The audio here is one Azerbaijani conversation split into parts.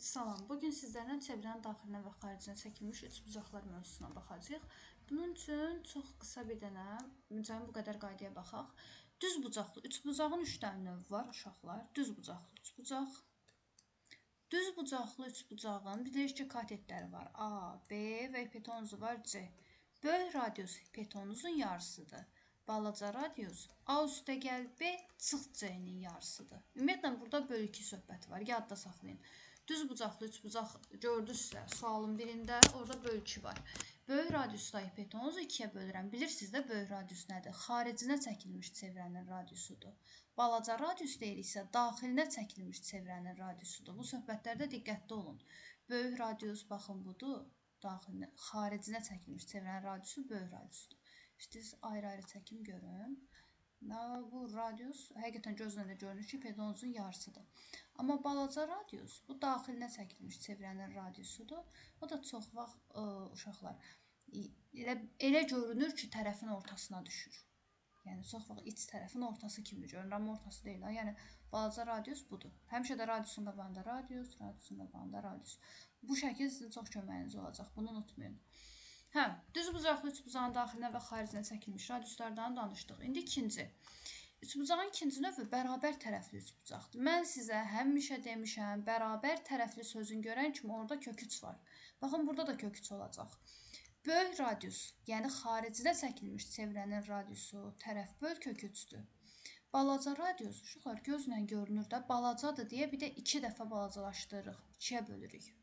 Salam, bugün sizlərlə çevrənin daxilinə və xaricinə çəkilmiş üçbucaqlar mövzusuna baxacağıq. Bunun üçün çox qısa bir dənə, cəmi bu qədər qaydaya baxaq. Düz bucaqlı üçbucağın 3 dənə növü var uşaqlar. Düz bucaqlı üçbucaq. Düz bucaqlı üçbucağın bilirik ki, katetləri var. A, B və hipotenuzu var C. Böyük radius hipotenuzun yarısıdır. Balaca radius A üstə gəl B çıx C-nin yarısıdır. Ümumiyyətlə, burada böl 2 söhbəti var. Yadda saxlayın. Düz bucaqlı üçbucaq gördünüzsə, sualın birində orada böl 2 var. Böyük radiusda hipotenuzu 2-yə bölürəm. Bilirsiniz də böyük radius nədir? Xaricinə çəkilmiş çevrənin radiusudur. Balaca radius deyiriksə, daxilinə çəkilmiş çevrənin radiusudur. Bu söhbətlərdə diqqətli olun. Böyük radius, baxın budur. Daxilinə, xaricinə çəkilmiş çevrənin radiusu böyük radiusdur. İstəyirsiniz ayrı-ayrı çəkim görün. Bu radius həqiqətən gözlə də görünür ki, hipotenuzun yarısıdır. Amma balaca radius bu daxilinə çəkilmiş çevrənin radiusudur. O da çox vaxt uşaqlar elə görünür ki, tərəfin ortasına düşür. Yəni çox vaxt iç tərəfin ortası kimi görünür, amma ortası deyil. Yəni balaca radius budur. Həmişə də radiusun qabağında radius, radiusun qabağında radius. Bu şəkil sizin çox köməyiniz olacaq. Bunu unutmayın. Hə, düz bucaqlı üçbucağın daxilinə və xaricinə çəkilmiş radiuslardan danışdıq. İndi ikinci. Üçbucağın ikinci növü bərabər tərəfli üçbucaqdır. Mən sizə həmişə demişəm, bərabər tərəfli sözün görən kimi orada kök 3 var. Baxın, burada da kök 3 olacaq. Böyük radius, yəni xaricinə çəkilmiş çevrənin radiusu tərəf böl kök 3-dür. Balaca radius, uşaqlar gözlə görünür də, balacadır deyə bir də 2 dəfə balacalaşdırırıq, 2-yə bölürük.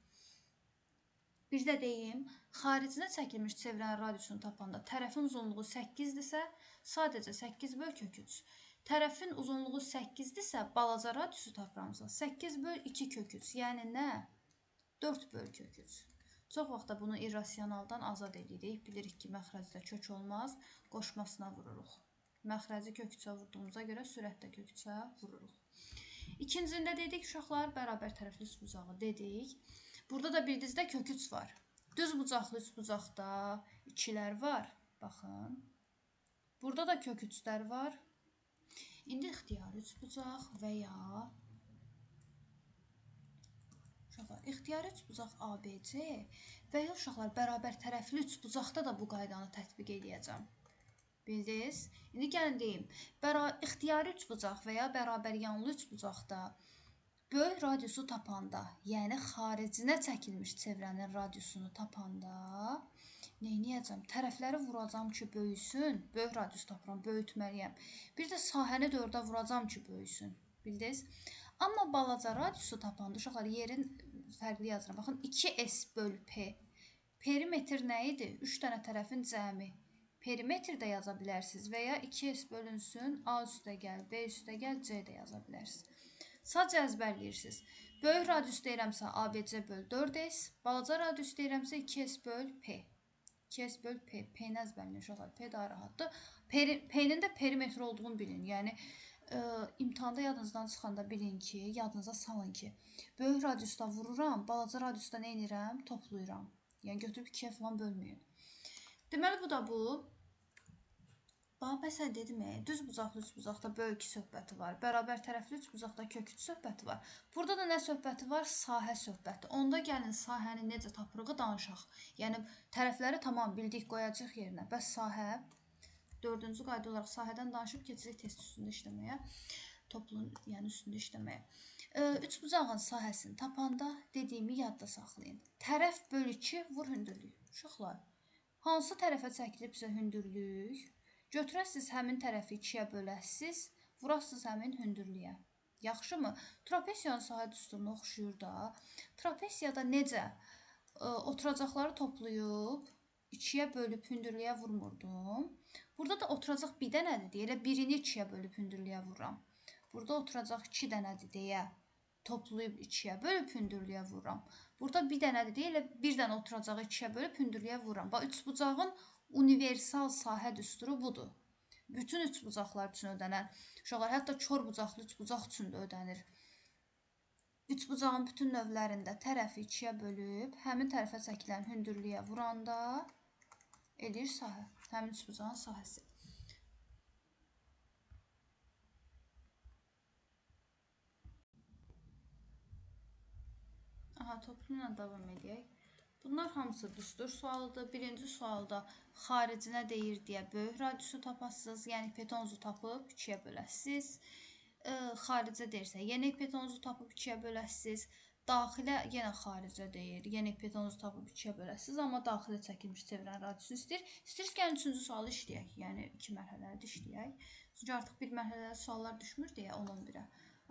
Bir də deyim, xaricinə çəkilmiş çevrənin radiusunu tapanda tərəfin uzunluğu 8-dirsə, sadəcə 8 böl kök 3. Tərəfin uzunluğu 8-dirsə, balaca radiusu tapıramsa, 8 böl 2 kök 3, yəni nə? 4 böl kök 3. Çox vaxt da bunu irrasionaldan azad edirik. Bilirik ki, məxrəcdə kök olmaz, qoşmasına vururuq. Məxrəci kök 3-ə vurduğumuza görə sürətdə kök 3-ə vururuq. İkincində dedik, uşaqlar, bərabər tərəfli üçbucağı dedik. Burada da bildiyiniz də kök 3 var. Düz bucaqlı üçbucaqda 2-lər var. Baxın. Burada da kök 3-lər var. İndi ixtiyari üçbucaq və ya uşaqlar, ixtiyari üçbucaq ABC və ya uşaqlar bərabər tərəfli üçbucaqda da bu qaydanı tətbiq eləyəcəm. Bildiniz? İndi gəlin deyim. İxtiyari üçbucaq və ya bərabər yanlı üçbucaqda böyük radiusu tapanda, yəni xaricinə çəkilmiş çevrənin radiusunu tapanda nə edəcəm? Tərəfləri vuracam ki, böyüsün. Böyük radius tapıram, böyütməliyəm. Bir də sahəni 4-ə vuracam ki, böyüsün. Bildiniz? Amma balaca radiusu tapanda, uşaqlar, yerin fərqli yazıram. Baxın, 2S böl P. Perimetr nə idi? 3 dənə tərəfin cəmi. Perimetr də yaza bilərsiniz və ya 2S bölünsün, A üstə gəl, B üstə gəl, C də yaza bilərsiniz. Sadəcə əzbərləyirsiniz. Böyük radius deyirəmsə ABC böl 4S, balaca radius deyirəmsə 2S böl P. 2S böl P. P-ni əzbərləyin uşaqlar. P daha rahatdır. P-nin də perimetr olduğunu bilin. Yəni imtahanda yadınızdan çıxanda bilin ki, yadınıza salın ki, böyük radiusda vururam, balaca radiusda nə edirəm? Toplayıram. Yəni götürüb 2-yə falan bölməyin. Deməli, bu da bu. Bax, məsələn dedim, düz bucaqlı üçbucaqda böl 2 söhbəti var. Bərabər tərəfli üçbucaqda kök 3 söhbəti var. Burada da nə söhbəti var? Sahə söhbəti. Onda gəlin sahəni necə tapırığı danışaq. Yəni tərəfləri tamam bildik, qoyacaq yerinə. Bəs sahə, dördüncü qayda olaraq sahədən danışıb keçirik test üstündə işləməyə. Toplun, yəni üstündə işləməyə. Üçbucağın sahəsini tapanda dediyimi yadda saxlayın. Tərəf böl 2 vur hündürlük. Uşaqlar, hansı tərəfə çəkilibsə hündürlük, götürəsiniz həmin tərəfi 2-yə böləsiniz, vurasınız həmin hündürlüyə. Yaxşımı? Trapesiyanın sahə düsturuna oxşuyur da. Trapesiyada necə oturacaqları toplayıb 2-yə bölüb hündürlüyə vurmurdum. Burada da oturacaq bir dənədir deyə, elə birini 2-yə bölüb hündürlüyə vururam. Burada oturacaq 2 dənədir deyə toplayıb 2-yə bölüb hündürlüyə vururam. Burada bir dənədir deyə elə bir dənə oturacağı 2-yə bölüb hündürlüyə vururam. Bax, üçbucağın universal sahə düsturu budur. Bütün üçbucaqlar üçün ödənən. Uşaqlar, hətta kor bucaqlı üçbucaq üçün də ödənir. Üçbucağın bütün növlərində tərəfi 2-yə bölüb, həmin tərəfə çəkilən hündürlüyə vuranda eləyir sahə. Həmin üçbucağın sahəsi. Aha, Toplu ilə davam edək. Bunlar hamısı düstur sualıdır. Birinci sualda xaricinə deyir deyə böyük radiusu tapasınız. Yəni hipotenuzu tapıb 2-yə böləsiniz. Xaricə deyirsə, yenə hipotenuzu tapıb 2-yə böləsiniz. Daxilə yenə xaricə deyir. Yenə hipotenuzu tapıb 2-yə böləsiniz. Amma daxilə çəkilmiş çevrənin radiusunu istəyir. İstəyirsiniz ki, yəni üçüncü sualı işləyək. Yəni iki mərhələdə işləyək. Çünki artıq bir mərhələdə suallar düşmür deyə 10-11-ə.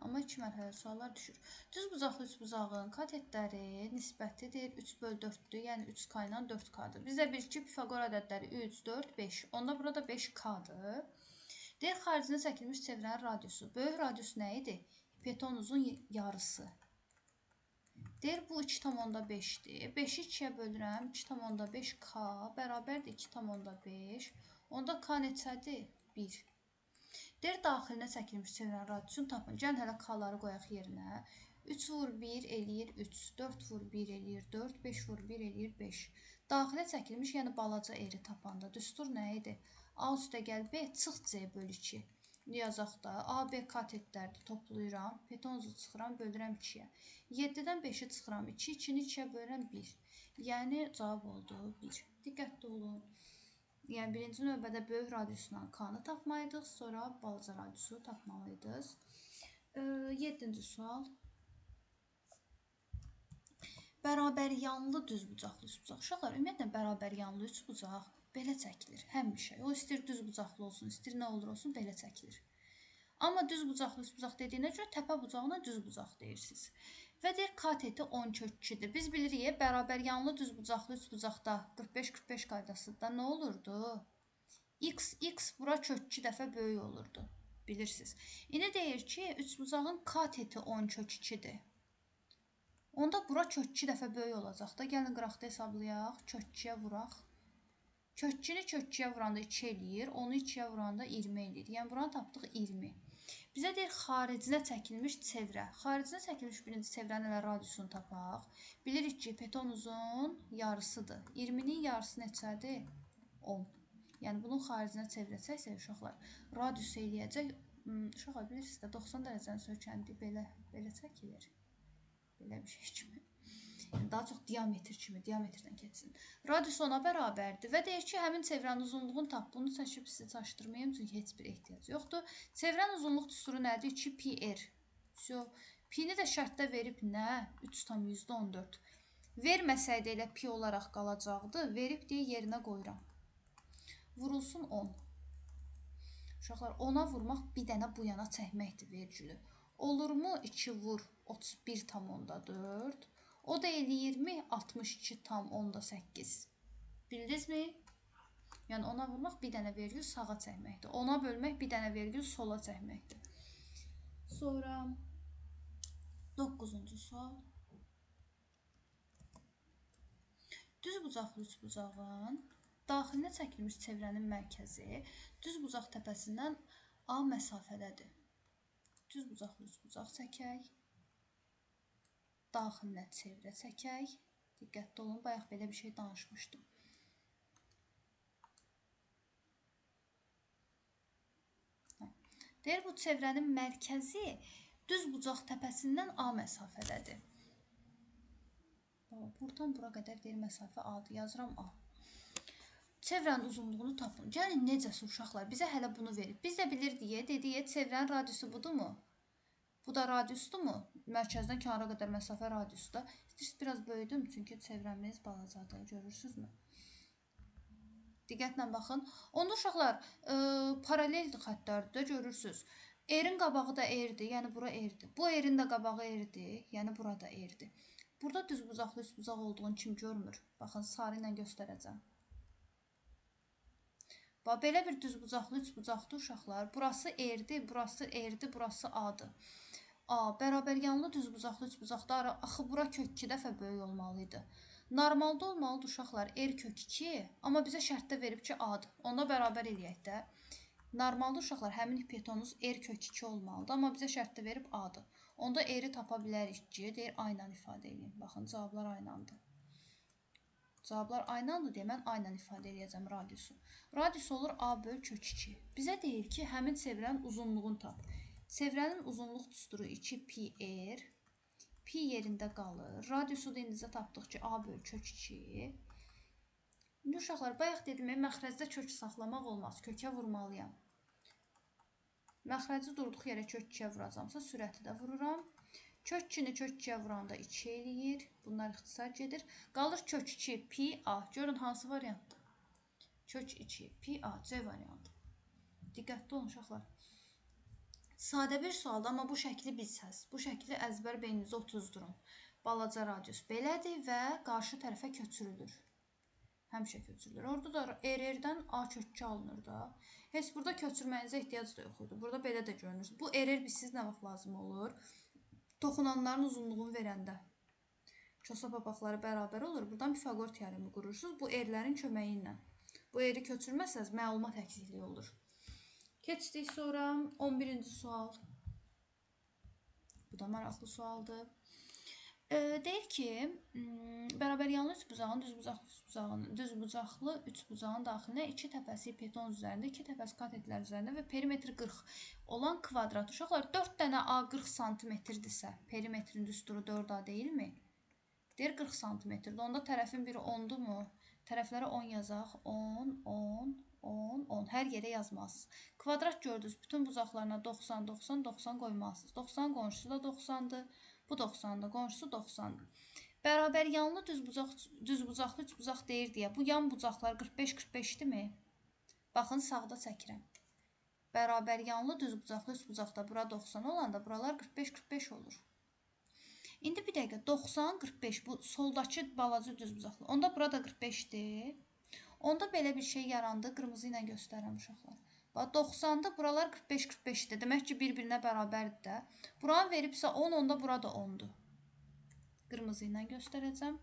Amma iki mərhələli suallar düşür. Düzbucaqlı üçbucağın katetləri nisbətidir. 3/4-dür, yəni 3K ilə 4K-dır. Biz də bilirik ki, Pifaqor ədədləri 3, 4, 5. Onda burada 5K-dır. Deyir, xaricinə çəkilmiş çevrənin radiusu. Böyük radius nə idi? Hipotenuzun yarısı. Deyir, bu 2,5-dir. 5-i 2-yə bölürəm. 2,5K bərabərdir 2,5. Onda K neçədir? 1. Deyir, daxilinə çəkilmiş çevrənin radiusunu tapın. Gəlin hələ K-ları qoyaq yerinə. 3 vur 1 eləyir 3, 4 vur 1 eləyir 4, 5 vur 1 eləyir 5. Daxilə çəkilmiş, yəni balaca R-i tapanda düstur nə idi? A üstə gəl B, çıx C bölü 2. İndi yazaq da, A, B katetlərdir, toplayıram, hipotenuzu çıxıram, bölürəm 2-yə. 7-dən 5-i çıxıram 2, 2-ni 2-yə bölürəm 1. Yəni cavab oldu 1. Diqqətli olun. Yəni, birinci növbədə böyük radiusla K-nı tapmalıydıq, sonra balaca radiusu tapmalıydıq. 7-ci sual. Bərabər yanlı düzbucaqlı üçbucaq. Uşaqlar, ümumiyyətlə, bərabər yanlı üçbucaq belə çəkilir həmişə. O, istəyir düzbucaqlı olsun, istəyir nə olur olsun, belə çəkilir. Amma düzbucaqlı üçbucaq dediyinə görə təpə bucağına düzbucaq deyirsiniz. Və deyir, kateti 10 kök 2-dir. Biz bilirik, bərabər yanlı düzbucaqlı üçbucaqda 45-45 qaydasında nə olurdu? X, X bura kök 2 dəfə böyük olurdu. Bilirsiniz. İndi deyir ki, üçbucağın kateti 10 kök 2-dir. Onda bura kök 2 dəfə böyük olacaq da. Gəlin qıraqda hesablayaq. Kök 2-yə vuraq. Kök 2-ni kök 2-yə vuranda 2 eləyir. Onu 2-yə vuranda 20 eləyir. Yəni, buranı tapdıq 20. Bizə deyir, xaricinə çəkilmiş çevrə. Xaricinə çəkilmiş birinci çevrənin elə radiusunu tapaq. Bilirik ki, hipotenuzun yarısıdır. 20-nin yarısı neçədir? 10. Yəni, bunun xaricinə çevrə çəksək, uşaqlar, radius eləyəcək. Uşaqlar, bilirsiniz də, 90 dərəcənin söykəndiyi belə çəkilir. Belə bir şey kimi. Yəni, daha çox diametr kimi, diametrdən keçsin. Radius ona bərabərdir və deyir ki, həmin çevrənin uzunluğunu tap. Bunu çəkib sizi çaşdırmayayım, çünki heç bir ehtiyac yoxdur. Çevrənin uzunluq düsturu nədir? 2 pi r. Pi-ni də şərtdə verib nə? 3,14. Verməsəydi elə pi olaraq qalacaqdı. Verib deyə yerinə qoyuram. Vurulsun 10. Uşaqlar, 10-a vurmaq bir dənə bu yana çəkməkdir vergülü. Olurmu 2 vur 31,4? O da eləyirmi 62,8? Bildinizmi? Yəni, ona vurmaq bir dənə vergül sağa çəkməkdir. 10-a bölmək bir dənə vergül sola çəkməkdir. Sonra 9-cu sual. Düzbucaqlı üçbucağın daxilinə çəkilmiş çevrənin mərkəzi düzbucaq təpəsindən A məsafədədir. Düzbucaqlı üçbucaq çəkək. Daxilinə çevrə çəkək. Diqqətli olun, bayaq belə bir şey danışmışdım. Deyir, bu çevrənin mərkəzi düzbucaq təpəsindən A məsafədədir. Buradan bura qədər deyir, məsafə A-dır. Yazıram A. Çevrənin uzunluğunu tapın. Gəlin, necəsi uşaqlar, bizə hələ bunu verib. Biz də bilirdik, dedik, çevrənin radiusu budurmu? Bu da radiusdurmu? Mərkəzdən kənara qədər məsafə radiusdur. İstəyirsiniz, biraz böyüdüm, çünki çevrəmiz balacadır, görürsünüzmü? Diqqətlə baxın. Onda uşaqlar, paralel xəttlərdir, görürsünüz. R-in qabağı da R-dir, yəni bura R-dir. Bu R-in də qabağı R-dir, yəni bura da R-dir. Burada düzbucaqlı üçbucaq olduğunu kim görmür? Baxın, sarı ilə göstərəcəm. Bax, belə bir düzbucaqlı üçbucaqdır uşaqlar. Burası R-dir, burası R-dir, burası A-dır. A, bərabər yanlı düzbucaqlı üçbucaqda axı bura kök 2 dəfə böyük olmalı idi. Normalda olmalıdır uşaqlar R kök 2, amma bizə şərtdə verib ki, A-dır. Onda bərabər eləyək də. Normalda uşaqlar həmin hipotenuz R kök 2 olmalıdır, amma bizə şərtdə verib A-dır. Onda R-i tapa bilərik ki, deyir, A ilə ifadə eləyim. Baxın, cavablar aynandır. Cavablar aynandır deyə mən A ilə ifadə eləyəcəm radiusu. Radius olur A böl kök 2. Bizə deyir ki, həmin çevrənin uzunluğunu tap. Çevrənin uzunluq düsturu 2 pi r. Pi yerində qalır. Radiusu da indicə tapdıq ki, A bölü kök 2. İndi uşaqlar, bayaq dedim, məxrəcdə kök saxlamaq olmaz. Kökə vurmalıyam. Məxrəci durduq yerə kök 2-yə vuracamsa, sürəti də vururam. Kök 2-ni kök 2-yə vuranda 2 eləyir. Bunlar ixtisar gedir. Qalır kök 2 pi A. Görün hansı variantdır? Kök 2 pi A, C variantı. Diqqətli olun uşaqlar. Sadə bir sualdır, amma bu şəkli bilsəz, bu şəkli əzbər beyninizə otuzdurun. Balaca radius belədir və qarşı tərəfə köçürülür. Həmişə köçürülür. Orada da RR-dən A kök 2 alınır da. Heç burada köçürməyinizə ehtiyac da yox idi. Burada belə də görünür. Bu RR bilsiz nə vaxt lazım olur? Toxunanların uzunluğunu verəndə. Kosa papaqları bərabər olur. Buradan Pifaqor teoremi qurursunuz. Bu R-lərin köməyi ilə. Bu R-i köçürməsəniz məlumat əksikliyi olur. Keçdik sonra 11-ci sual. Bu da maraqlı sualdır. Deyir ki, bərabər yanlı üçbucağın düzbucaqlı üçbucağın daxilinə 2 təpəsi hipotenuz üzərində, 2 təpəsi katetlər üzərində və perimetri 40 olan kvadrat. Uşaqlar, 4 dənə A 40 santimetrdirsə, perimetrin düsturu 4A deyilmi? Deyir 40 santimetrdir. Onda tərəfin biri 10-durmu? Tərəflərə 10 yazaq. 10, 10, 10, 10. Hər yerə yazmalısınız. Kvadrat gördünüz. Bütün bucaqlarına 90, 90, 90 qoymalısınız. 90 qonşusu da 90-dır. Bu 90-dır. Qonşusu 90-dır. Bərabər yanlı düzbucaqlı üçbucaq deyir deyə. Bu yan bucaqlar 45, 45-dirmi? Baxın, sağda çəkirəm. Bərabər yanlı düzbucaqlı üçbucaqda bura 90 olanda buralar 45, 45 olur. İndi bir dəqiqə 90, 45 bu soldakı balaca düzbucaqlı. Onda burada 45-dir. Onda belə bir şey yarandı. Qırmızı ilə göstərirəm uşaqlar. Bax 90-da buralar 45, 45-dir. Demək ki, bir-birinə bərabərdir də. Buranı veribsə 10, onda burada 10-dur. Qırmızı ilə göstərəcəm.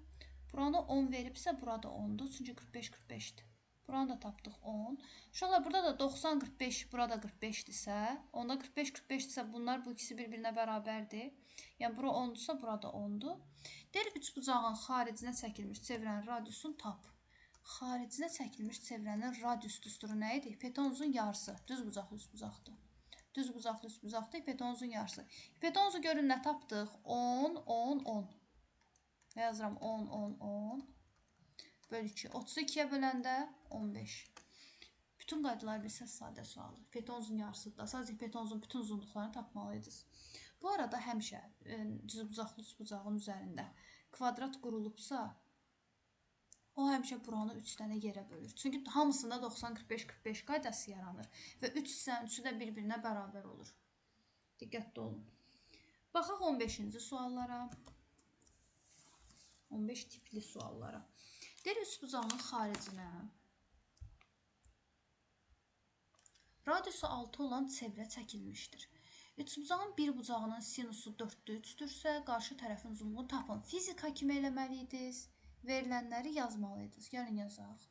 Buranı 10 veribsə burada 10-dur. Çünki 45, 45-dir. Buranı da tapdıq 10. Uşaqlar, burada da 90, 45, burada 45-dirsə, onda 45, 45-dirsə bunlar bu ikisi bir-birinə bərabərdir. Yəni, bura 10-dursa, burada 10-dur. Deyir, üçbucağın xaricinə çəkilmiş çevrənin radiusunu tap. Xaricinə çəkilmiş çevrənin radius düsturu nə idi? Hipotenuzun yarısı. Düzbucaqlı üçbucaqdır. Düzbucaqlı üçbucaqdır, hipotenuzun yarısı. Hipotenuzu görün nə tapdıq? 10, 10, 10. Nə yazıram? 10, 10, 10. Böl 2. 32-yə böləndə 15. Bütün qaydalar bilsəz sadə sualdır. Hipotenuzun yarısıdır da. Sadəcə hipotenuzun bütün uzunluqlarını tapmalıydınız. Bu arada həmişə düzbucaqlı üçbucağın üzərində kvadrat qurulubsa, o həmişə buranı 3 dənə yerə bölür. Çünki hamısında 90, 45, 45 qaydası yaranır və 3 hissənin üçü də bir-birinə bərabər olur. Diqqətli olun. Baxaq 15-ci suallara. 15 tipli suallara. Deyir, üçbucağın xaricinə radiusu 6 olan çevrə çəkilmişdir. Üçbucağın bir bucağının sinusu 4-də 3-dürsə, qarşı tərəfin uzunluğunu tapın. Fizika kimi eləməliydiniz, verilənləri yazmalıydınız. Gəlin yazaq.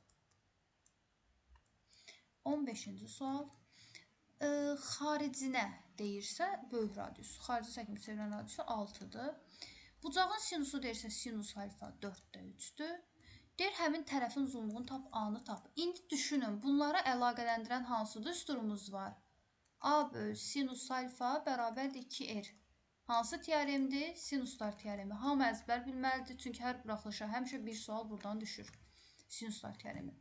15-ci sual. Xaricinə deyirsə, böyük radius. Xarici çəkilmiş çevrənin radiusu 6-dır. Bucağın sinusu deyirsə, sinus alfa 4-də 3-dür. Deyir, həmin tərəfin uzunluğunu tap, A-nı tap. İndi düşünün, bunlara əlaqələndirən hansı düsturumuz var? A böl sinus alfa bərabərdir 2R. Hansı teoremdir? Sinuslar teoremi. Hamı əzbər bilməlidir, çünki hər buraxılışa həmişə bir sual buradan düşür. Sinuslar teoremi.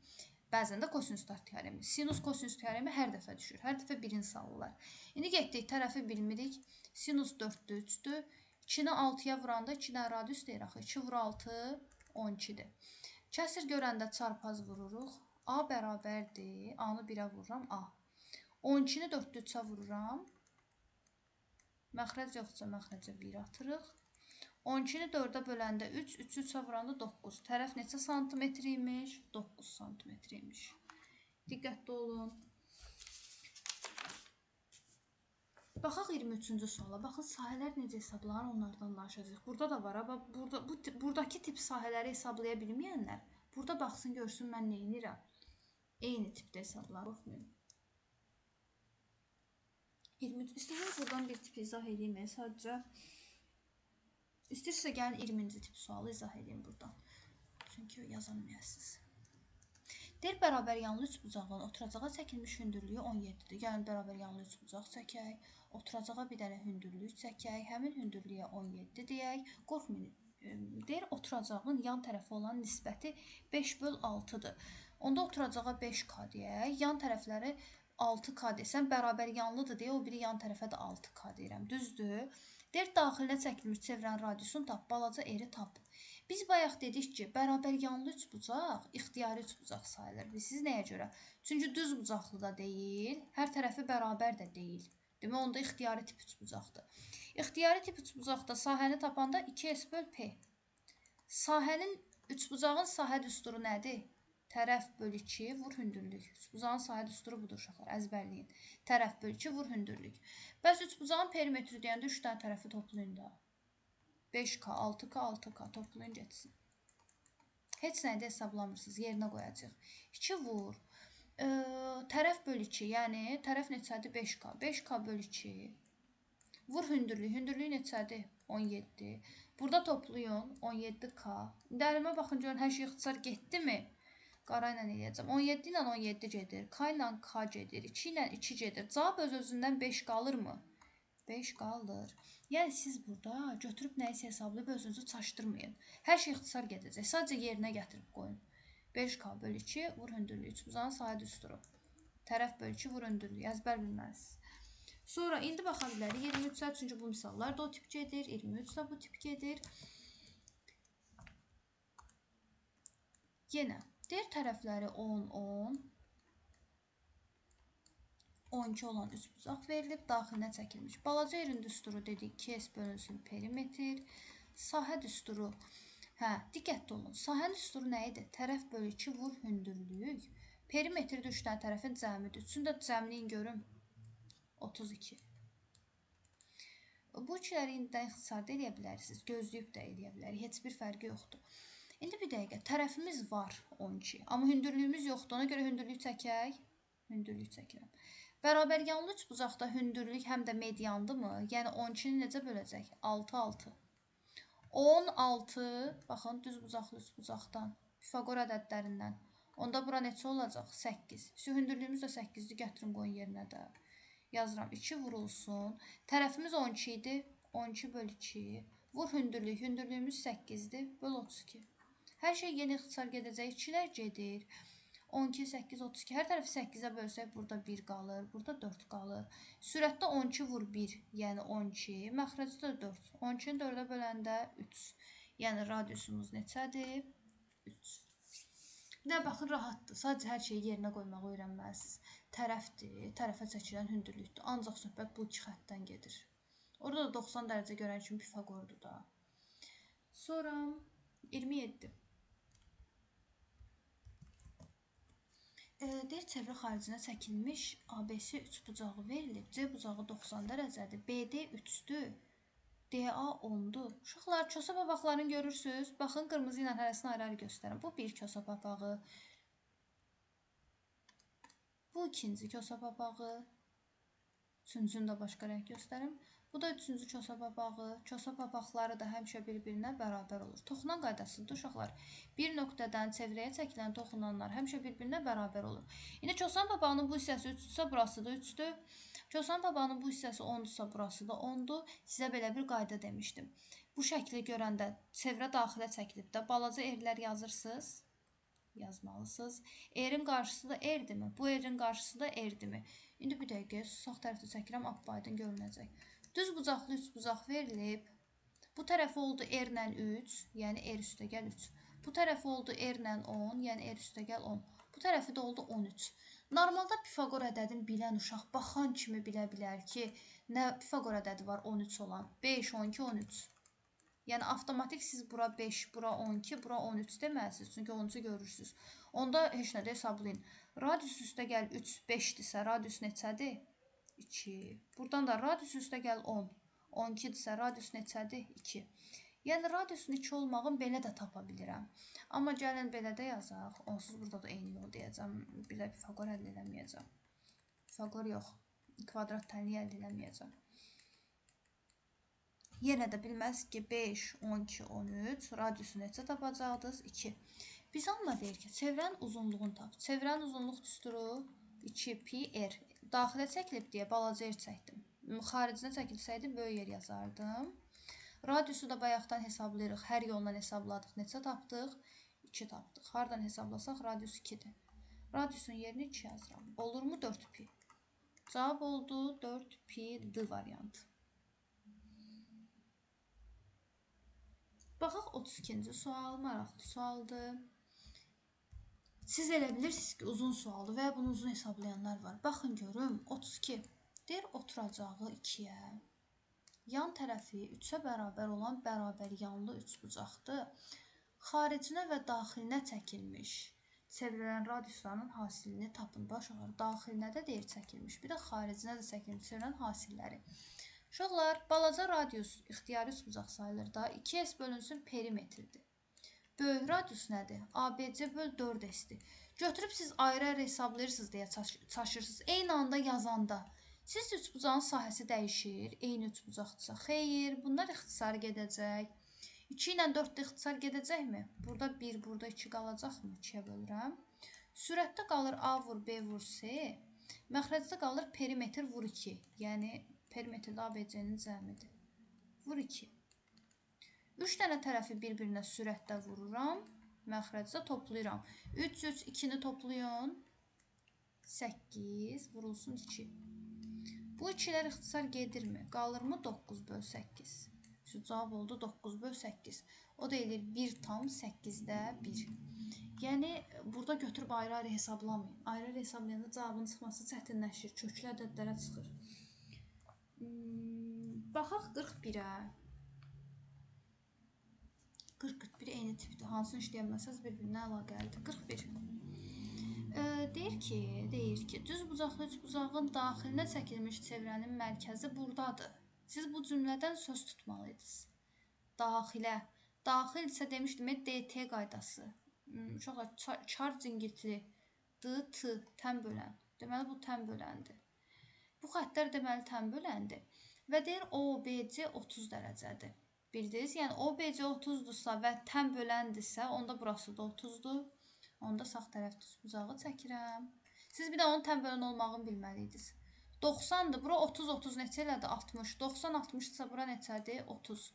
Bəzən də kosinuslar teoremi. Sinus kosinus teoremi hər dəfə düşür. Hər dəfə birini salırlar. İndi getdik, tərəfi bilmirik. Sinus 4-dür, 3-dür. 2-ni 6-ya vuranda 2-dən radius deyir axı. 2 vur 6, 12-dir. Kəsir görəndə çarpaz vururuq. A bərabərdir. A-nı 1-ə vururam. A. 12-ni 4-də 3-ə vururam. Məxrəc yoxdursa məxrəcə 1 atırıq. 12-ni 4-ə böləndə 3, 3-ü 3-ə vuranda 9. Tərəf neçə santimetr imiş? 9 santimetr imiş. Diqqətli olun. Baxaq 23-cü suala. Baxın, sahələr necə hesablanır, onlardan danışacağıq. Burada da var, amma buradakı tip sahələri hesablaya bilməyənlər burada baxsın, görsün mən nə edirəm. Eyni tipdə hesablanır. Qorxmayın. 23. İstəsəniz buradan bir tip izah edeyim. Sadəcə istəyirsə gəlin 20-ci tip sualı izah edeyim buradan. Çünki yazamayasınız. Deyir, bərabər yanlı üçbucağın oturacağa çəkilmiş hündürlüyü 17-dir. Yəni, bərabər yanlı üçbucaq çəkək, oturacağa bir dənə hündürlük çəkək, həmin hündürlüyə 17 deyək. Qorxmayın, deyir, oturacağın yan tərəfi olan nisbəti 5/6-dır. Onda oturacağa 5K deyək, yan tərəfləri 6K desəm, bərabər yanlıdır deyə o biri yan tərəfə də 6K deyirəm. Düzdür? Deyir, daxilinə çəkilmiş çevrənin radiusunu tap, balaca eri tap. Biz bayaq dedik ki, bərabər yanlı üçbucaq ixtiyari üçbucaq sayılır. Bilirsiniz nəyə görə? Çünki düz bucaqlı da deyil, hər tərəfi bərabər də deyil. Demək, onda ixtiyari tip üçbucaqdır. İxtiyari tip üçbucaqda sahəni tapanda 2S böl P. Sahənin, üçbucağın sahə düsturu nədir? Tərəf böl 2 vur hündürlük. Üçbucağın sahə düsturu budur uşaqlar, əzbərləyin. Tərəf böl 2 vur hündürlük. Bəs üçbucağın perimetri deyəndə 3 dənə tərəfi toplayın da. 5K, 6K, 6K toplayın getsin. Heç nəyi də hesablamırsınız, yerinə qoyacaq. 2 vur. Tərəf böl 2, yəni tərəf neçədir? 5K. 5K böl 2. Vur hündürlük. Hündürlük neçədir? 17. Burada toplayın 17K. İndi əlimə baxın görün, hər şey ixtisar getdimi? Qara ilə eləyəcəm. 17 ilə 17 gedir. K ilə K gedir. 2 ilə 2 gedir. Cavab öz-özündən 5 qalırmı? 5 qalır. Yəni siz burada götürüb nəyisə hesablayıb özünüzü çaşdırmayın. Hər şey ixtisar gedəcək. Sadəcə yerinə gətirib qoyun. 5K böl 2 vur hündürlük. Üçbucağın sahə düsturu. Tərəf böl 2 vur hündürlük. Əzbər bilməlisiniz. Sonra indi baxa bilərik. 23-ə, çünki bu misallar da o tip gedir. 23 də bu tip gedir. Yenə deyir tərəfləri 10, 10, 12 olan üçbucaq verilib, daxilinə çəkilmiş. Balaca yerin düsturu dedik 2S bölünsün perimetr. Sahə düsturu, hə, diqqətli olun. Sahənin düsturu nə idi? Tərəf bölü 2 vur hündürlük. Perimetr də 3 dənə tərəfin cəmidir. Üçün də cəmliyin görüm. 32. Bu ikiləri indidən ixtisarda eləyə bilərsiniz. Gözləyib də eləyə bilərik. Heç bir fərqi yoxdur. İndi bir dəqiqə, tərəfimiz var 12, amma hündürlüyümüz yoxdur. Ona görə hündürlük çəkək. Hündürlük çəkirəm. Bərabər yanlı üçbucaqda hündürlük həm də mediandırmı? Yəni 12-ni necə böləcək? 6, 6. 16, baxın, düz bucaqlı üçbucaqdan, Pifaqor ədədlərindən. Onda bura neçə olacaq? 8. Hündürlüyümüz də 8-dir, gətirin qoyun yerinə də. Yazıram, 2 vurulsun. Tərəfimiz 12 idi. 12 böl 2. Vur hündürlük. Hündürlüyümüz 8-dir. Böl 32. Hər şey yeni ixtisar gedəcək. 2-lər gedir. 12, 8, 32. Hər tərəfi 8-ə bölsək, burada 1 qalır, burada 4 qalır. Sürətdə 12 vur 1, yəni 12. Məxrəcdə də 4. 12-ni 4-ə böləndə 3. Yəni radiusumuz neçədir? 3. Nə baxın, rahatdır. Sadəcə hər şeyi yerinə qoymağı öyrənməlisiniz. Tərəfdir, tərəfə çəkilən hündürlükdür. Ancaq söhbət bu iki xəttdən gedir. Orada da 90 dərəcə görən kimi Pifaqordur da. Sonra 27. Deyir, çevrə xaricinə çəkilmiş ABC üçbucağı verilib. C bucağı 90 dərəcədir. BD 3-dür. DA 10-dur. Uşaqlar, kosa papaqlarını görürsünüz. Baxın, qırmızı ilə hərəsini ayrı-ayrı göstərin. Bu bir kosa papağı. Bu ikinci kosa papağı. Üçüncünü də başqa rəng göstərim. Bu da üçüncü kosa papağı. Kosa papaqları da həmişə bir-birinə bərabər olur. Toxunan qaydasıdır uşaqlar. Bir nöqtədən çevrəyə çəkilən toxunanlar həmişə bir-birinə bərabər olur. İndi kosan papağının bu hissəsi 3-dürsə, burası da 3-dür. Kosan papağının bu hissəsi 10-dursa, burası da 10-dur. Sizə belə bir qayda demişdim. Bu şəkli görəndə çevrə daxilə çəkilib də balaca erlər yazırsınız. Yazmalısınız. R-in qarşısı da R-dirmi? Bu R-in qarşısı da R-dirmi? İndi bir dəqiqə sağ tərəfdə çəkirəm, apaydın görünəcək. Düz bucaqlı üçbucaq verilib. Bu tərəfi oldu R ilə 3, yəni R üstəgəl 3. Bu tərəfi oldu R ilə 10, yəni R üstəgəl 10. Bu tərəfi də oldu 13. Normalda Pifaqor ədədini bilən uşaq baxan kimi bilə bilər ki, nə Pifaqor ədədi var 13 olan? 5, 12, 13. Yəni avtomatik siz bura 5, bura 12, bura 13 deməlisiniz. Çünki 13-ü görürsünüz. Onda heç nə də hesablayın. Radius üstəgəl 3, 5-dirsə radius neçədir? 2. Buradan da radius üstəgəl 10. 12-dirsə radius neçədir? 2. Yəni radiusun 2 olmağın belə də tapa bilirəm. Amma gəlin belə də yazaq. Onsuz burada da eyni yol deyəcəm. Belə Pifaqor əldə eləməyəcəm. Pifaqor yox. Kvadrat tənliyi əldə eləməyəcəm. Yenə də bilməz ki, 5, 12, 13 radiusu neçə tapacaqdınız? 2. Biz onunla deyir ki, çevrənin uzunluğunu tap. Çevrənin uzunluq düsturu 2 pi r. Daxilə çəkilib deyə balaca r çəkdim. Xaricinə çəkilsəydi böyük r yazardım. Radiusu da bayaqdan hesablayırıq. Hər yolla hesabladıq. Neçə tapdıq? 2 tapdıq. Hardan hesablasaq radius 2-dir. Radiusun yerinə 2 yazıram. Olurmu 4 pi? Cavab oldu 4 pi D variantı. Baxaq 32-ci sual, maraqlı sualdır. Siz elə bilirsiniz ki, uzun sualdır və ya bunu uzun hesablayanlar var. Baxın görüm, 32. Deyir, oturacağı 2-yə. Yan tərəfi 3-ə bərabər olan bərabər yanlı üçbucaqdır. Xaricinə və daxilinə çəkilmiş çevrilən radiuslarının hasilini tapın. Bax, uşaqlar, daxilinə də deyir çəkilmiş, bir də xaricinə də çəkilmiş çevrilən hasilləri. Uşaqlar, balaca radius ixtiyari üçbucaq sayılır da, 2S bölünsün perimetrdir. Böyük radius nədir? ABC böl 4S-dir. Götürüb siz ayrı-ayrı hesablayırsınız deyə çaşırsınız. Eyni anda yazanda siz üçbucağın sahəsi dəyişir, eyni üçbucaqdırsa. Xeyr, bunlar ixtisar gedəcək. 2 ilə 4 də ixtisar gedəcəkmi? Burada 1, burada 2 qalacaqmı? 2-yə bölürəm. Sürətdə qalır A vur B vur C. Məxrəcdə qalır perimetr vur 2. Yəni, perimetrdə ABC-nin cəmidir. Vur 2. 3 dənə tərəfi bir-birinə sürətdə vururam. Məxrəcdə toplayıram. 3, 3, 2-ni toplayın. 8 vurulsun 2. Bu 2-lər ixtisar gedirmi? Qalırmı 9 böl 8? Şu cavab oldu 9 böl 8. O da eləyir 1,8-də 1. Yəni, burada götürüb ayrı-ayrı hesablamayın. Ayrı-ayrı hesablayanda cavabın çıxması çətinləşir. Köklü ədədlərə çıxır. Baxaq 41-ə. 40-41 eyni tipdir. Hansını işləyə bilməsəniz bir-birinə əlaqəlidir. 41. Deyir ki, düz bucaqlı üçbucağın daxilinə çəkilmiş çevrənin mərkəzi buradadır. Siz bu cümlədən söz tutmalıydınız. Daxilə. Daxil isə demişdim, DT qaydası. Uşaqlar, çar cingiltili. D, T, tən bölən. Deməli, bu tən böləndir. Bu xəttlər deməli tən böləndir. Və deyir, OBC 30 dərəcədir. Bildiniz? Yəni, OBC 30-dursa və tən böləndirsə, onda burası da 30-dur. Onda sağ tərəf düzbucağı çəkirəm. Siz bir də onun tən bölən olmağını bilməliydiniz. 90-dır. Bura 30, 30 neçə elədi? 60. 90, 60-dırsa bura neçədir? 30.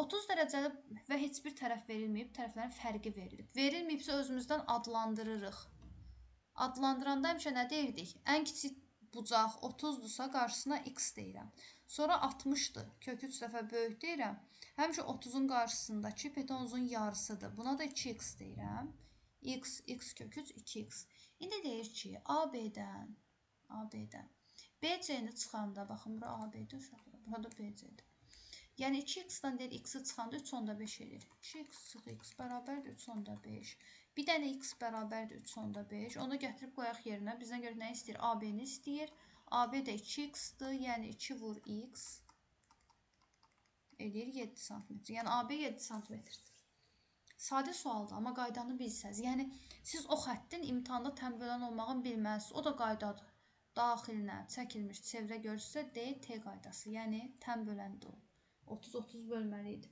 30 dərəcəli və heç bir tərəf verilməyib, tərəflərin fərqi verilib. Verilməyibsə özümüzdən adlandırırıq. Adlandıranda həmişə nə deyirdik? Ən kiçik bucaq 30-dursa qarşısına x deyirəm. Sonra 60-dır. Kök 3 dəfə böyük deyirəm. Həmişə 30-un qarşısındakı petonuzun yarısıdır. Buna da 2x deyirəm. X, x kök 3, 2x. İndi deyir ki, AB-dən BC-ni çıxanda, baxın, bura AB-dir uşaqlar, burada BC-dir. Yəni 2x-dan deyir, x-i çıxanda 3,5 edir. 2x çıx x bərabərdir 3,5. Bir dənə x bərabərdir 3,5. Onu gətirib qoyaq yerinə. Bizdən görə nə istəyir? AB-ni istəyir. AB də 2x-dir. Yəni 2 vur x eləyir 7 sm. Yəni AB 7 sm-dir. Sadə sualdır, amma qaydanı bilsəz. Yəni siz o xəttin imtahanda tən bölən olmağını bilməlisiniz. O da qaydadır. Daxilinə çəkilmiş çevrə görürsə D, T qaydası. Yəni tən böləndir o. 30-30 bölməli idi.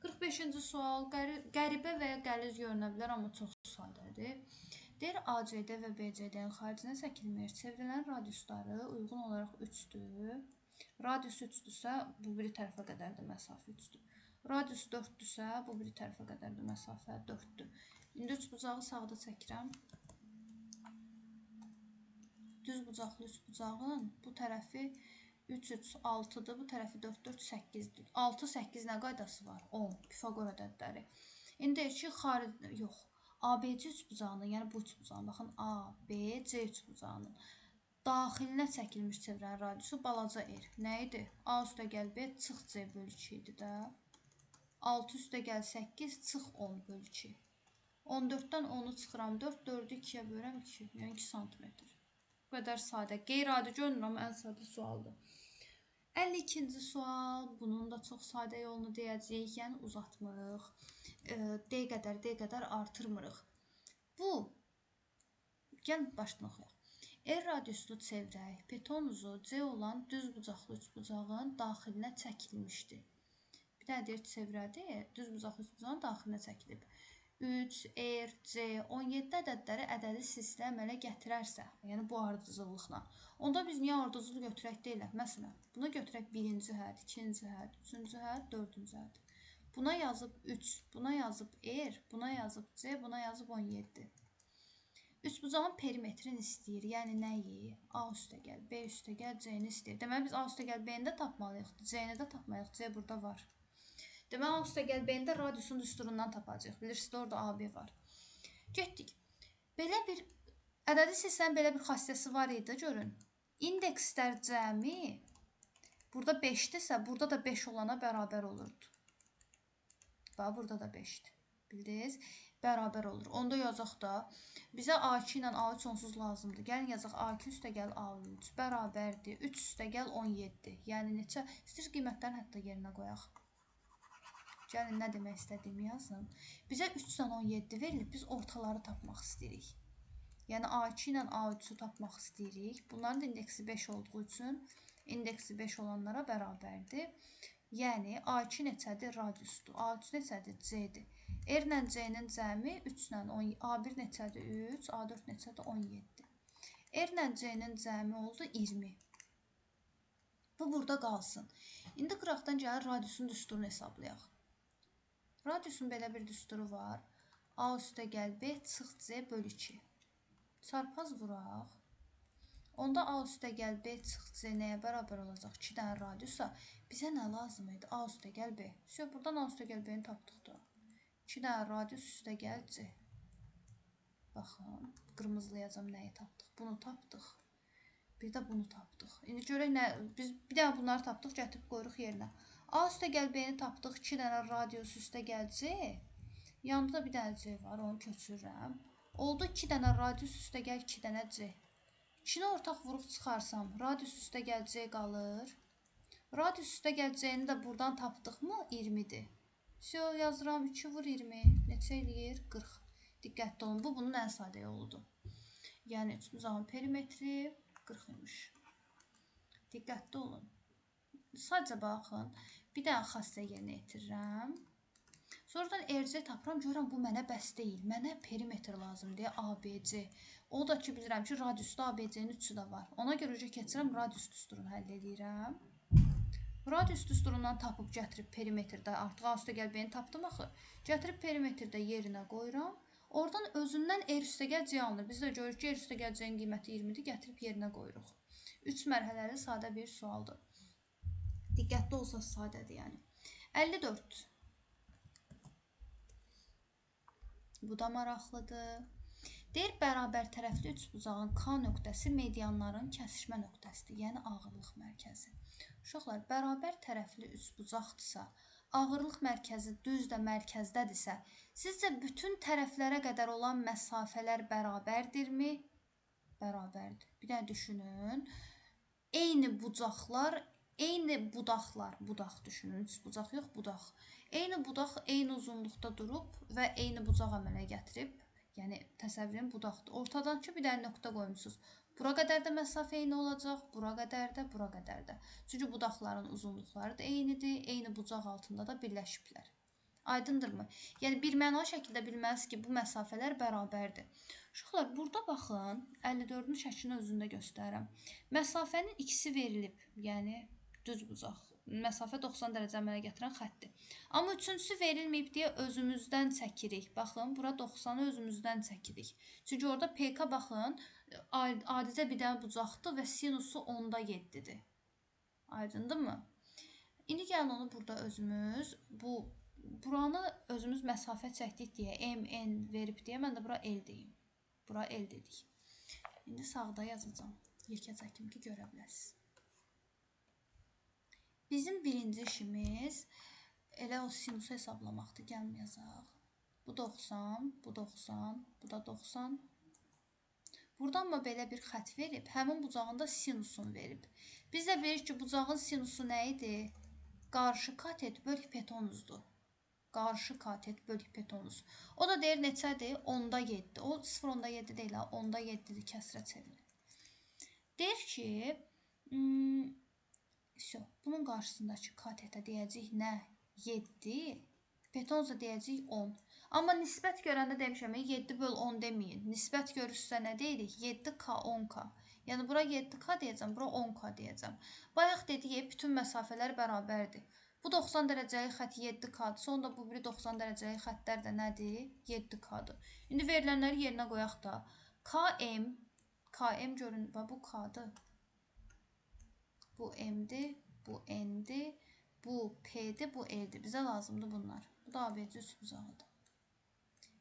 45-ci sual qəribə və ya qəliz görünə bilər, amma çox sadədir. Deyir, ACD və BCD-nin xaricinə çəkilmiş çevrilən radiusları uyğun olaraq 3-dür. Radius 3-dürsə, bu biri tərəfə qədərdir, məsafə 3-dür. Radius 4-dürsə, bu biri tərəfə qədərdir, məsafə 4-dür. İndi üçbucağı sağda çəkirəm. Düz bucaqlı üçbucağın bu tərəfi 3, 3, 6-dır. Bu tərəfi 4, 4, 8-dir. 6, 8 nə qaydası var? 10. Pifaqor ədədləri. İndi deyir ki, yox, ABC üçbucağının, yəni bu üçbucağın, baxın, ABC üçbucağının daxilinə çəkilmiş çevrənin radiusu balaca r. Nə idi? A üstə gəl B, çıx C bölü 2 idi də. 6 üstə gəl 8, çıx 10 bölü 2. 14-dən 10-u çıxıram 4, 4-ü 2-yə bölürəm 2, yəni 2 sm. Bu qədər sadə. Qeyri-adi görünür, amma ən sadə sualdır. 52-ci sual. Bunun da çox sadə yolunu deyəcəyik. Yəni uzatmırıq. D qədər, D qədər artırmırıq. Bu, gəlin başdan oxuyaq. R radiuslu çevrək petonuzu C olan düz bucaqlı üçbucağın daxilinə çəkilmişdir. Bir dənə deyir çevrədir, düz bucaqlı üçbucağın daxilinə çəkilib. 3, R, C, 17 ədədləri ədədi silsilə əmələ gətirərsə, yəni bu ardıcıllıqla, onda biz niyə ardıcıl götürək deyilək? Məsələn, buna götürək birinci hədd, ikinci hədd, üçüncü hədd, dördüncü hədd. Buna yazıb 3, buna yazıb R, buna yazıb C, buna yazıb 17. Üçbucağın perimetrini istəyir, yəni nəyi? A üstəgəl, B üstəgəl, C-ni istəyir. Deməli, biz A üstəgəl B-ni də tapmalıyıq, C-ni də tapmalıyıq, C burada var. Deməli, A üstəgəl B-ni də radiusun düsturundan tapacağıq. Bilirsiniz də, orada AB var. Getdik. Belə bir, ədədi silsilənin belə bir xassəsi var idi, görün. İndekslər cəmi burada 5-dirsə, burada da 5 olana bərabər olurdu. Bax, burada da 5-dir. Bildiniz? Bərabər olur. Onda yazaq da, bizə A2 ilə A3 onsuz lazımdır. Gəlin yazaq A2 üstəgəl A3 bərabərdir. 3 üstəgəl 17. Yəni neçə? İstəyir qiymətlərini hətta yerinə qoyaq. Gəlin, nə demək istədiyimi yazın. Bizə 3 ilə 17 verilib, biz ortaları tapmaq istəyirik. Yəni A2 ilə A3-ü tapmaq istəyirik. Bunların da indeksi 5 olduğu üçün indeksi 5 olanlara bərabərdir. Yəni A2 neçədir? Radiusdur. A3 neçədir? C-dir. R ilə C-nin cəmi 3 ilə 10, A1 neçədir? 3, A4 neçədir? 17. R ilə C-nin cəmi oldu 20. Bu burada qalsın. İndi qıraqdan gəlin radiusun düsturunu hesablayaq. Radiusun belə bir düsturu var. A üstəgəl B çıx C böl 2. Çarpaz vuraq. Onda A üstəgəl B çıx C nəyə bərabər olacaq? 2 dənə radiusa bizə nə lazım idi? A üstəgəl B. Şöyle, buradan A üstəgəl B-ni tapdıq da. 2 dənə radius üstəgəl C. Baxın, qırmızılayacam nəyi tapdıq. Bunu tapdıq. Bir də bunu tapdıq. İndi görək nə, biz bir dənə bunları tapdıq, gətirib qoyuruq yerinə. A üstəgəl B-ni tapdıq, 2 dənə radius üstəgəl C. Yanında da bir dənə C var, onu köçürürəm. Oldu 2 dənə radius üstəgəl 2 dənə C. 2-ni ortaq vuruq çıxarsam, radius üstəgəl C qalır. Radius üstəgəl C-ni də buradan tapdıqmı? 20-dir. Syo yazıram, 2 vur 20. Neçə eləyir? 40. Diqqətli olun, bu bunun ən sadə yoludur. Yəni, üçbucağın perimetri 40 imiş. Diqqətli olun. Sadəcə baxın, bir dənə xassə yerinə yetirirəm. Sonradan RC tapıram, görürəm bu mənə bəs deyil. Mənə perimetr lazım deyə ABC. O da ki, bilirəm ki, radiusda ABC-nin üçü də var. Ona görə keçirəm, radius düsturunu həll edirəm. Radius düsturundan tapıb gətirib perimetrdə, artıq A üstəgəl B-ni tapdım axı. Gətirib perimetrdə yerinə qoyuram. Oradan özündən R üstəgəl C alınır. Biz də görürük ki, R üstəgəl C-nin qiyməti 20-dir, gətirib yerinə qoyuruq. 3 mərhələli sadə bir sualdır. Diqqətli olsa sadədir yəni. 54. Bu da maraqlıdır. Deyir, bərabər tərəfli üçbucağın K nöqtəsi medianların kəsişmə nöqtəsidir, yəni ağırlıq mərkəzi. Uşaqlar, bərabər tərəfli üçbucaqdırsa, ağırlıq mərkəzi düz də mərkəzdədirsə, sizcə bütün tərəflərə qədər olan məsafələr bərabərdirmi? Bərabərdir. Bir dənə düşünün. Eyni bucaqlar, eyni budaqlar, budaq düşünün, bucaq yox, budaq. Eyni budaq eyni uzunluqda durub və eyni bucaq əmələ gətirib. Yəni, təsəvvürün budaqdır. Ortadan ki, bir dənə nöqtə qoymuşsunuz. Bura qədər də məsafə eyni olacaq, bura qədər də, bura qədər də. Çünki budaqların uzunluqları da eynidir, eyni bucaq altında da birləşiblər. Aydındırmı? Yəni, bir məna şəkildə bilməlisiniz ki, bu məsafələr bərabərdir. Uşaqlar, burada baxın, 54-ün şəklini özündə göstərirəm. Məsafənin ikisi verilib, yəni düz bucaq. Məsafə 90 dərəcə əmələ gətirən xəttdir. Amma üçüncüsü verilməyib deyə özümüzdən çəkirik. Baxın, bura 90-ı özümüzdən çəkirik. Çünki orada PK, baxın, adicə bir dənə bucaqdır və sinusu 10-da 7-dir. Aydındırmı? İndi gəlin onu burada özümüz, buranı özümüz məsafə çəkdik deyə, M, N verib deyə, mən də bura L deyim. Bura L dedik. İndi sağda yazacağam. Yekə çəkim ki, görə biləsiniz. Bizim birinci işimiz elə o sinusu hesablamaqdır. Gəlin yazaq. Bu 90, bu 90, bu da 90. Buradan mı belə bir xətt verib, həmin bucağın da sinusunu verib. Biz də bilirik ki, bucağın sinusu nə idi? Qarşı katet böl hipotenuzdur. Qarşı katet böl hipotenuz. O da deyir neçədir? 10-da 7. O 0,7 deyil, 10-da 7-dir, kəsrə çevirir. Deyir ki, bunun qarşısındakı katetə deyəcək nə? 7, betonsa deyəcəyik 10. Amma nisbət görəndə demişəm, 7 böl 10 deməyin. Nisbət görürsə nə deyirik? 7K, 10K. Yəni, bura 7K deyəcəm, bura 10K deyəcəm. Bayaq dedik, bütün məsafələr bərabərdir. Bu 90 dərəcəlik xətt 7K-dırsa, onda bu biri 90 dərəcəlik xəttlər də nədir? 7K-dır. İndi verilənləri yerinə qoyaq da. KM, KM görün, bu K-dır. Bu M-dir, bu N-dir, bu P-dir, bu L-dir. Bizə lazımdır bunlar. Bu da ABC üçbucağıdır.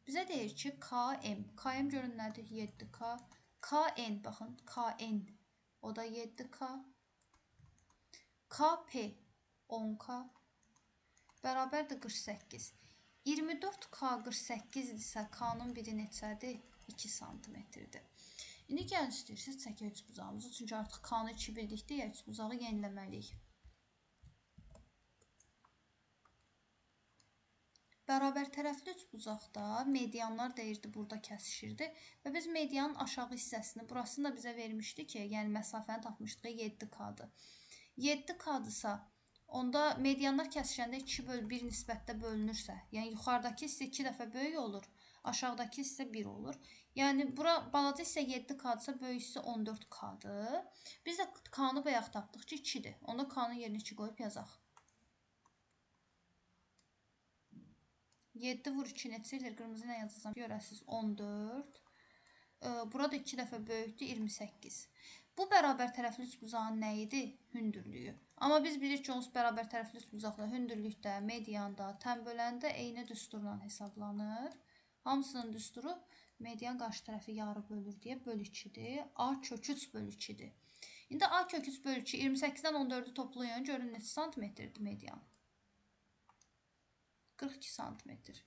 Bizə deyir ki, KM, KM görün nədir? 7K. KN, baxın, KN, o da 7K. KP, 10K, bərabərdir 48. 24K 48-dirsə, K-nın biri neçədir? 2 santimetrdir. İndi gəlin istəyirsiniz, çəkək üçbucağımızı. Çünki artıq K-nı 2 bildik deyə üçbucağı yeniləməliyik. Bərabər tərəfli üçbucaqda medianlar deyirdi, burada kəsişirdi və biz medianın aşağı hissəsini, burasını da bizə vermişdi ki, yəni məsafəni tapmışdıq, 7K-dır. 7K-dırsa, onda medianlar kəsişəndə 2 böl 1 nisbətdə bölünürsə, yəni yuxarıdakı hissə 2 dəfə böyük olur, aşağıdakı hissə 1 olur. Yəni, bura balaca hissə 7K-dırsa, böyük hissə 14K-dır. Biz də K-nı bayaq tapdıq ki, 2-dir. Onda K-nın yerinə 2 qoyub yazaq. 7 vur 2 neçə eləyir? Qırmızı ilə yazacağam. Görəsiniz 14. Burada 2 dəfə böyükdür, 28. Bu bərabər tərəfli üçbucağın nə idi? Hündürlüyü. Amma biz bilirik ki, onsuz bərabər tərəfli üçbucaqda hündürlükdə, medianda, tənböləndə eyni düsturla hesablanır. Hamısının düsturu median qarşı tərəfi yarı bölür deyə böl 2-dir. A kök 3 böl 2-dir. İndi A kök 3 böl 2, 28-dən 14-ü toplayın. Görün neçə santimetrdir median? 42 santimetr.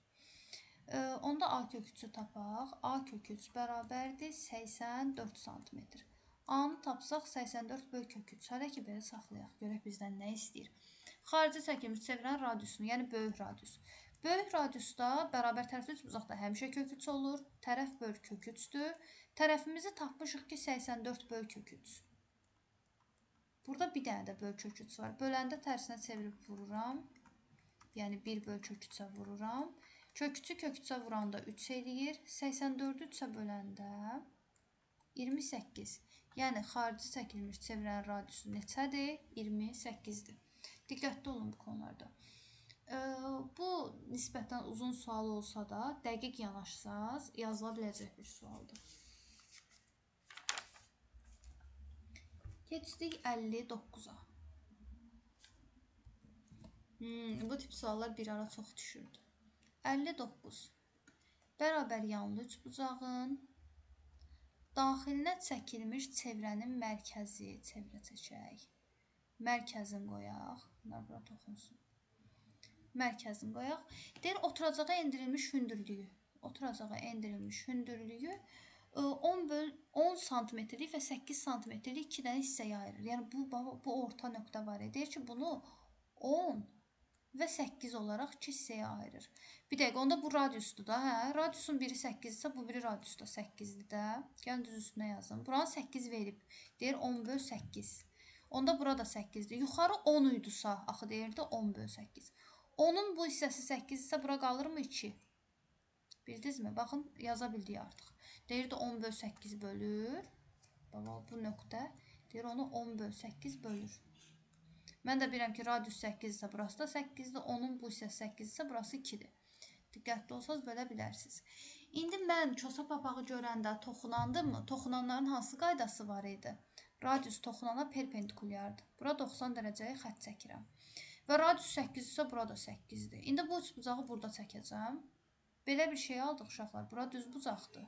Onda A kök 3-ü tapaq. A kök 3 bərabərdir 84 santimetr. A-nı tapsaq 84 böl kök 3. Hələ ki, belə saxlayaq. Görək bizdən nə istəyir. Xarici çəkilmiş çevrənin radiusunu, yəni böyük radius. Böyük radiusda bərabər tərəfli üçbucaqda həmişə kök 3 olur. Tərəf böl kök 3-dür. Tərəfimizi tapmışıq ki, 84 böl kök 3. Burada bir dənə də böl kök 3 var. Böləndə tərsinə çevirib vururam. Yəni 1 böl kök 3-ə vururam. Kök 3-ü kök 3-ə vuranda 3 eləyir. 84-ü 3-ə böləndə 28. Yəni xarici çəkilmiş çevrənin radiusu neçədir? 28-dir. Diqqətli olun bu konularda. Bu nisbətən uzun sual olsa da, dəqiq yanaşsaz yazıla biləcək bir sualdır. Keçdik 59-a. Bu tip suallar bir ara çox düşürdü. 59. Bərabər yanlı üçbucağın daxilinə çəkilmiş çevrənin mərkəzi. Çevrə çəkək. Mərkəzini qoyaq. Bunlar bura toxunsun. Mərkəzini qoyaq. Deyir, oturacağa endirilmiş hündürlüyü. Oturacağa endirilmiş hündürlüyü 10 santimetrlik və 8 santimetrlik 2 dənə hissəyə ayırır. Yəni, bu orta nöqtə var. Deyir ki, bunu 10 və 8 olaraq 2 hissəyə ayırır. Bir dəqiqə, onda bu radiusdur da, hə? Radiusun biri 8-dirsə, bu biri radius da 8-dir də. Gəlin düz üstünə yazın. Buranı 8 verib. Deyir 10 böl 8. Onda burada 8-dir. Yuxarı 10 idisə, axı deyirdi 10 böl 8. 10-un bu hissəsi 8-dirsə, bura qalırmı 2? Bildinizmi? Baxın, yaza bildik artıq. Deyirdi 10 böl 8 bölür. Baba, bu nöqtə. Deyir onu 10 böl 8 bölür. Mən də bilirəm ki, radius 8-dirsə, burası da 8-dir. 10-un bu hissəsi 8-dirsə, burası 2-dir. Diqqətli olsanız bölə bilərsiniz. İndi mən kosa papağı görəndə toxunandım mı? Toxunanların hansı qaydası var idi? Radius toxunana perpendikulyardır. Bura 90 dərəcəyə xətt çəkirəm. Və radius 8-dirsə, burada 8-dir. İndi bu üçbucağı burada çəkəcəm. Belə bir şey aldıq uşaqlar. Bura düz bucaqdır.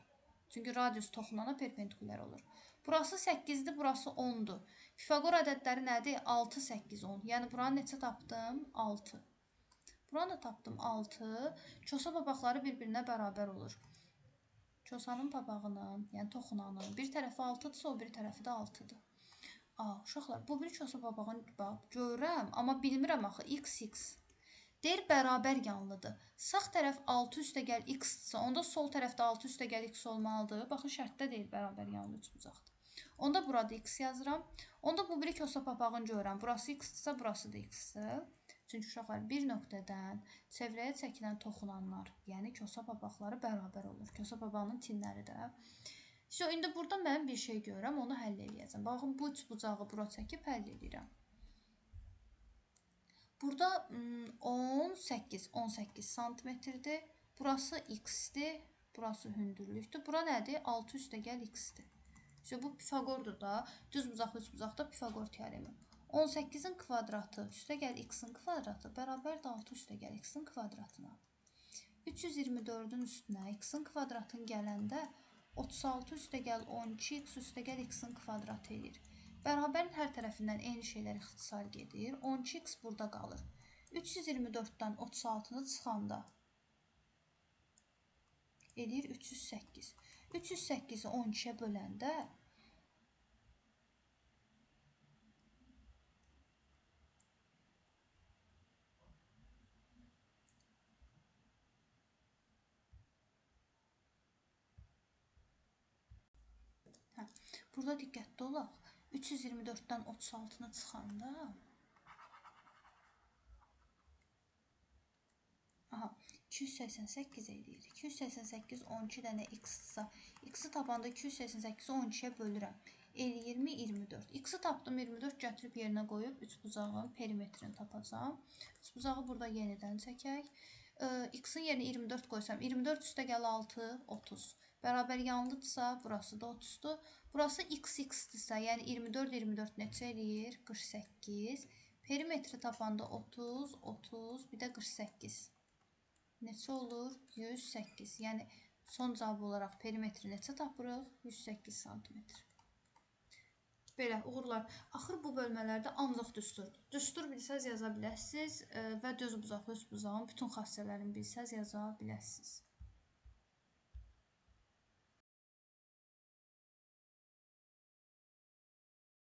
Çünki radius toxunana perpendikulyar olur. Burası 8-dir, burası 10-dur. Pifaqor ədədləri nədir? 6, 8, 10. Yəni, buranı neçə tapdım? 6. Buranı da tapdım 6. Kosa papaqları bir-birinə bərabər olur. Kosanın papağının, yəni toxunanın bir tərəfi 6-dırsa, o bir tərəfi də 6-dır. Uşaqlar, bu bir kosa papağını görürəm, amma bilmirəm axı, x, x. Deyir, bərabər yanlıdır. Sağ tərəf 6 üstə gəl x-dirsə, onda sol tərəfdə 6 üstə gəl x olmalıdır. Baxın, şərtdə deyir, bərabər yanlı üçbucaqdır. Onda burada x yazıram. Onda bu biri kosa papağını görürəm. Burası x-dirsə, burası da x-dir. Çünki uşaqlar bir nöqtədən çevrəyə çəkilən toxunanlar, yəni kosa papaqları bərabər olur. Kosa papağının tinləri də. So, indi burada mən bir şey görürəm, onu həll eləyəcəm. Baxın, bu üçbucağı bura çəkib həll eləyirəm. Burada 18 santimetrdir. Burası x-dir, burası hündürlükdür. Bura nədir? 6 üstəgəl x-dir. So, bu Pifaqordur da. Düz bucaqlı üçbucaqda Pifaqor teoremi. 18-in kvadratı üstəgəl x-in kvadratı bərabərdir 6 üstəgəl x-in kvadratına. 324-ün üstünə x-in kvadratını gələndə 36 üstəgəl 12x üstəgəl x-in kvadratı eləyir. Bərabərin hər tərəfindən eyni şeylər ixtisar gedir. 12x burada qalır. 324-dən 36-nı çıxanda eləyir 308. 308-i 12-yə böləndə burada diqqətli olaq. 324-dən 36-nı çıxanda aha, 288 eləyir. 288 12 dənə x-sa, x-i tapanda 288-i 12-yə bölürəm. Eləyirmi? 24. X-i tapdım, 24 gətirib yerinə qoyub üçbucağın perimetrini tapacağam. Üçbucağı burada yenidən çəkək. X-in yerinə 24 qoysam, 24 üstəgəl 6, 30. Bərabər yanlıdırsa, burası da 30-dur. Burası x x-dirsə, yəni 24, 24 neçə eləyir? 48. Perimetri tapanda 30, 30, bir də 48. Neçə olur? 108. Yəni son cavab olaraq perimetri neçə tapırıq? 108 santimetr. Belə, uğurlar. Axır bu bölmələrdə ancaq düsturdur. Düstur bilsəz yaza biləsiniz və düz bucaqlı üçbucağın bütün xassələrini bilsəz yaza biləsiniz.